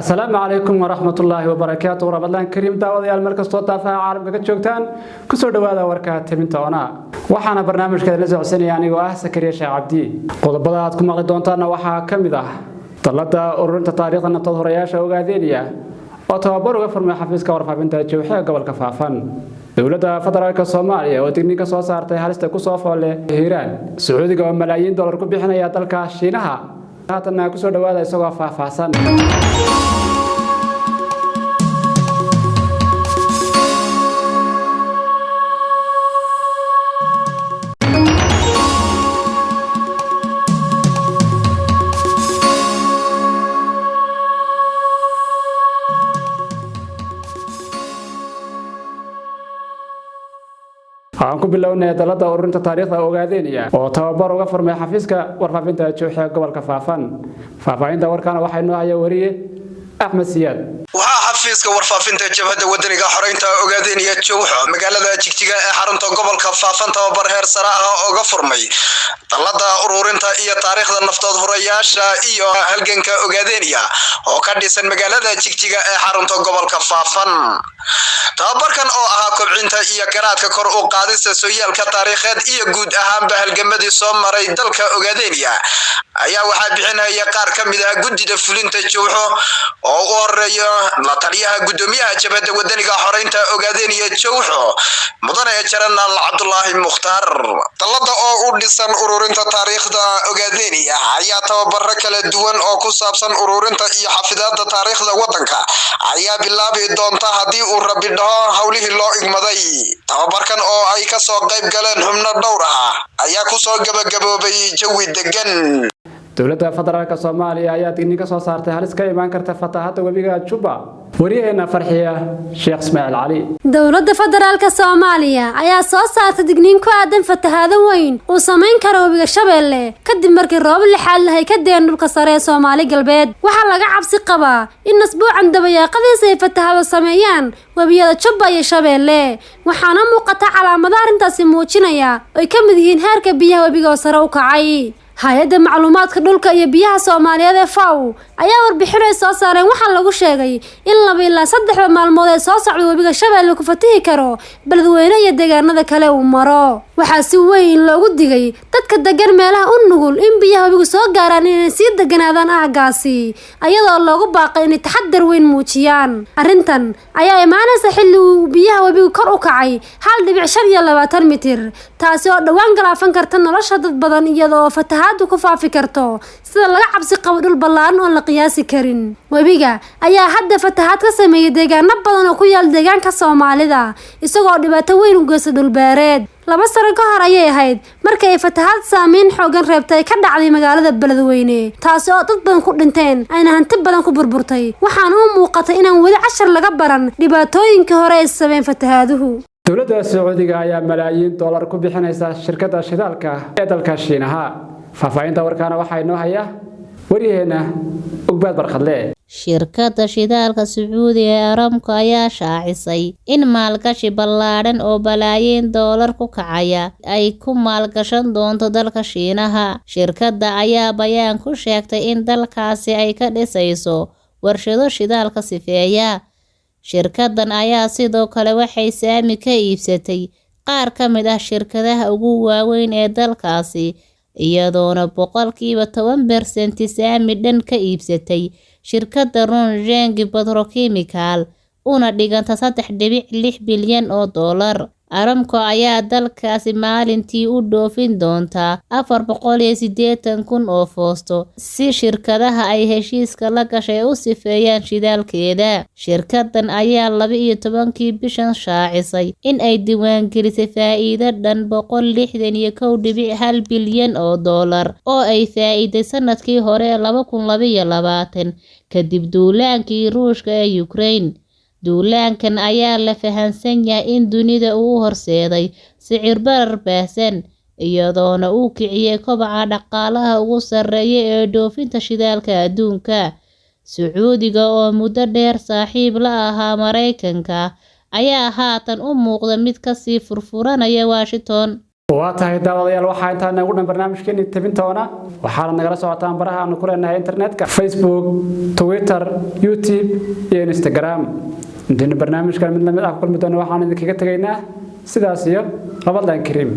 Asalaamu calaykum waraxmatullaahi wabarakaatu. Ramadaan kariim daawadayaal, meel kastoo daafaha caalamka ka joogtaan, kusoo dhawaada warka timinta ona. Waxaana barnaamijka la socodsanaya anigoo ah Sakariya Sheekh Cabdi. Qodobada aad ku maqli doontaana waxaa ka mid ah dallada ururinta taariikhda naftood horayaasha Ogaadeeniya oo tababar uga furmay xafiiska warfaafinta Jowxe gobolka Faafan, dowladda federaalka Soomaaliya oo digniin ka soo saartay halista kusoo foolle Hiiraan, Sacuudiga oo malaayiin dollar ku bixinaya dalka Shiinaha. Haatanna kusoo dhawaada isagoo faahfaahsan. Waxaan ku bilownay dalada ururinta taariikhda Ogaadeeniya oo tababar uga furmay xafiiska warfaafinta Jowxe gobolka Faafan. Faahfaahinta warkaana waxaa inoo haya wariye Axmed Siyaad. Waxaa xafiiska warfaafinta Jabhadda Wadaniga Xoreynta Ogaadeeniya Jowxo magaalada Jigjiga ee xarunta gobolka Faafan tababar heer sare ah oga furmay dallada ururinta iyo taariikhda naftood hurayaasha iyo halganka Ogaadeeniya oo ka dhisan magaalada Jigjiga ee xarunta gobolka Faafan. Tababarkan oo ahaa kobcinta iyo garaadka, kor u qaadista sooyaalka taariikheed iyo guud ahaanba halgamadii soo maray dalka Ogaadeeniya ayaa waxaa bixinaya qaar ka mid ah guddida fulinta Jowxo oo u horeeya la taliyaha guddoomiyaha Jabhadda Wadaniga Xoreynta Ogaadeeniya Jowxo, mudane Jenaraal Cabdulaahi Mukhtaar. Dallada oo u dhisan ururinta taariikhda Ogaadeeniya ayaa tababaro kala duwan oo ku saabsan ururinta iyo xafidaada taariikhda wadanka ayaa bilaabi doonta haddii uu Rabbi dhaho howlihii loo igmaday. Tababarkan oo ay kasoo qayb galeen xubno dhowr ah ayaa kusoo gabagaboobay jawi degan. Dowladda federaalka Soomaaliya ayaa digniin ka soo saartay halis ka imaan karta fatahaadda webiga Juba. Wariyaheena Farxiya Sheekh Ismaaciil Cali. Dowladda federaalka Soomaaliya ayaa soo saartay digniin ku aadan fatahaado weyn uu samayn karo webiga Shabeelle kadib markii roobab lixaad leh ay ka deen dhulka sare ee Soomaali Galbeed. Waxaa laga cabsi qabaa in asbuucan dabayaaqadiisa ay fatahaado sameeyaan webiyada Jubba iyo Shabeelle, waxaana muuqata calaamado arrintaasi muujinaya ay ka mid yihiin heerka biyaha webiga oo sare u kacay. Hay-adda macluumaadka dhulka iyo biyaha Soomaaliyeed ee FAW ayaa warbixin ay soo saareen waxaa lagu sheegay in 2 ilaa 3da maalmood ee soo socda webiga Shabeelle ku fatihi karo Beledweyne iyo deegaanada kale uu maro. Waxaa si weyn loogu digay dadka degan meelaha u nugul in biyaha webigu soo gaaraan inay sii deganaadaan aaggaasi, ayadoo loogu baaqay inay taxadar weyn muujiyaan. Arrintan ayaa imaanaysa xilli uu biyaha webigu kor u kacay 1.25 mitir, taasi oo dhowaan galaafan karta nolosha dad badan, iyada oo fatahaadu ku faafi karto sida laga cabsi qabo dhul ballaaran oon la qiyaasi karin. Webiga ayaa hadda fatahaad ka sameeyay deegaano badan oo ku yaal deegaanka Soomaalida, isagoo dhibaato weyn u geysta dhulbeereed. 2 sano ka hor ayay ahayd markii ay fatahaad saameyn xoogan reebtay ka dhacday magaalada Beledweyne, taasi oo dad badan ku dhinteen ayna hanti badan ku burburtay. Waxaana u muuqatay inaan weli cashar laga baran dhibaatooyinkii hore ay sabeen fatahaaduhu. Dowladda Sacuudiga ayaa malaayiin dollar ku bixinaysa shirkadda shidaalka ee dalka Shiinaha. Faahfaahinta warkaana waxaa inoo haya waryaheena Ugbaad Barkhadle. Shirkadda shidaalka Sacuudiga ee Aramco ayaa shaacisay in maalgashi ballaadhan oo balaayiin doolar ku kacaya ay ku maalgashan doonto dalka Shiinaha. Shirkadda ayaa bayaan ku sheegtay in dalkaasi ay ka dhisayso warshado shidaalka sifeeya. Shirkaddan ayaa sidoo kale waxay saami ka iibsatay qaar ka mid ah shirkadaha ugu waaweyn ee dalkaasi, iyadoona 10% saami dhan ka iibsatay shirkadda Rongsheng Petrochemical, una dhiganta 3.6 bilyan oo dollar. Aramco ayaa dalkaasi maalintii u dhoofin doonta 480,000 oo foosto si shirkadaha ay heshiiska la gashay u sifeeyaan shidaalkeeda. Shirkaddan ayaa 12-kii bishan shaacisay in ay diiwaangelisay faa'iido dhan 161.1 bilyan oo dollar oo ay faa'iiday sanadkii hore 2022 kadib duulaankii Ruushka ee Ukraine. Duulaankan ayaa la fahansan yahay in dunida uu u horseeday sicir barar baahsan, iyadoona uu kiciyay kobaca dhaqaalaha ugu sarreeya ee dhoofinta shidaalka adduunka. Sacuudiga oo muddo dheer saaxiib la ahaa Mareykanka ayaa haatan u muuqda mid kasii furfuranaya Washington. Waa tahay daawadayaal, waxaa intaa nagu dhan barnaamijkeeni tabintoona. Waxaana nagala socotaan baraha aanu ku leenahay internetka: Facebook, Twitter, YouTube iyo Instagram. Intaynu barnaamijkan mid lamid ah ku kulmi doono, waxaan idinkaga tegaynaa sidaas iyo Ramadaan kariim.